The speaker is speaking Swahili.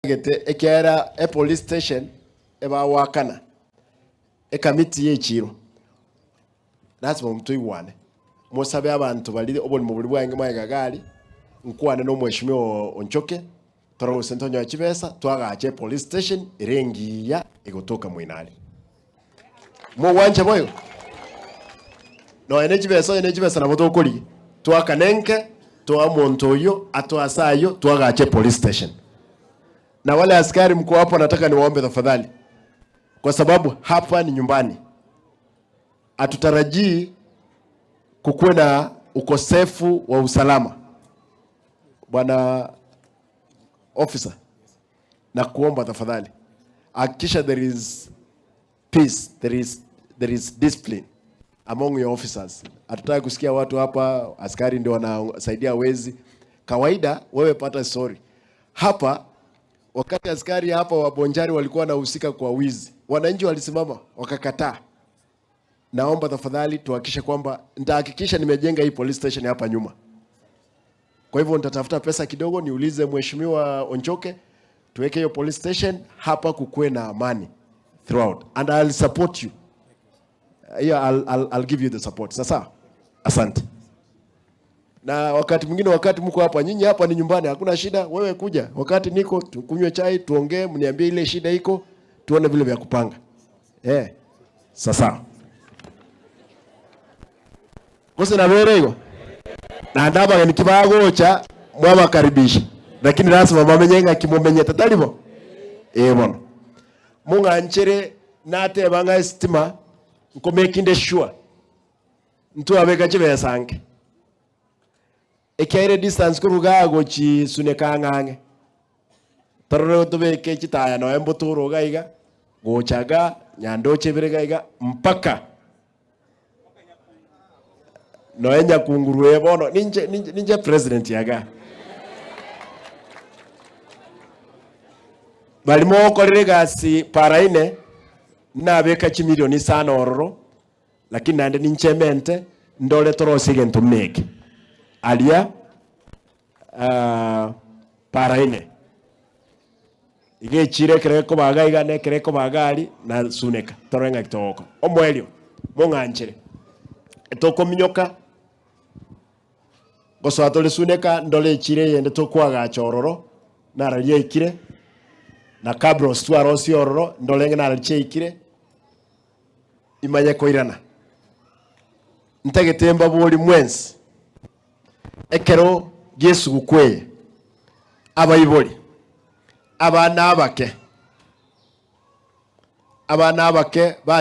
Gete ekiagera epolice station ebagwakana ekamiti y'echiro lasima toigwane mosabe abanto baria oborimo boria bwange magega iga aria nkwane na omweshimiwa Onchoke tore gose ntonyore chibesa twagache epolice station ere engiya egotoka moino aria. Mogwancha boigo? Nonya ne chibesa onye ne chibesa nabo tokorigia twakane enke toa omonto oyio atoe ase ayio twagache epolice station. Na wale askari mko hapo nataka niwaombe tafadhali, kwa sababu hapa ni nyumbani, hatutarajii kukuwe na ukosefu wa usalama. Bwana officer, na kuomba tafadhali hakikisha there is peace, there is discipline among your officers. Hatutaki kusikia watu hapa askari ndio wanasaidia wezi. Kawaida wewe pata story hapa. Wakati askari hapa wa Bonchari walikuwa wanahusika kwa wizi, wananchi walisimama wakakataa. Naomba tafadhali tuhakikishe kwamba nitahakikisha nimejenga hii police station hapa nyuma. Kwa hivyo nitatafuta pesa kidogo, niulize mheshimiwa Onchoke tuweke hiyo police station hapa, kukuwe na amani throughout and I'll support you. Yeah, I'll give you the support. Sasa asante. Na wakati mwingine, wakati mko hapa, nyinyi hapa ni nyumbani, hakuna shida. Wewe kuja wakati niko, tukunywe chai, tuongee, mniambie ile shida iko, tuone vile vya kupanga. Eh, sasa kose na igo na ndaba ni kibagocha mwabakaribisha, lakini lazima bamenye ng'a kimumenyete taribo eh bono mung'anchere nateba ng'a estima nkomekinde sure ntwabeka chibesa nke ekiaire distance koruga gochi suneka ng'ang'e torore tobeke chitaya noe mbotoro iga iga gochaga nyandoche ibere iga iga mpaka noe nyakunguru bono ninche president yaga barimo okorire egasi paraine nabeka chimilioni isano ororo, lakini naende ninchemente ndore torosie egento meke aria paraine iga echire ekero ekobaga iga na ekero ekobaga aria na suneka torore ng'aki togokora. Omoerio mong'anchere tokominyoka gosoa tore suneka ndore echire eyende tokwagacha ororo nararia yaikire na cabros twarosie ororo ndore ng'a nararia chiaikire imanye koirana. Ntagete mbabori mwensi ekero gia esuguku eye abaibori abana abake abana abake bas.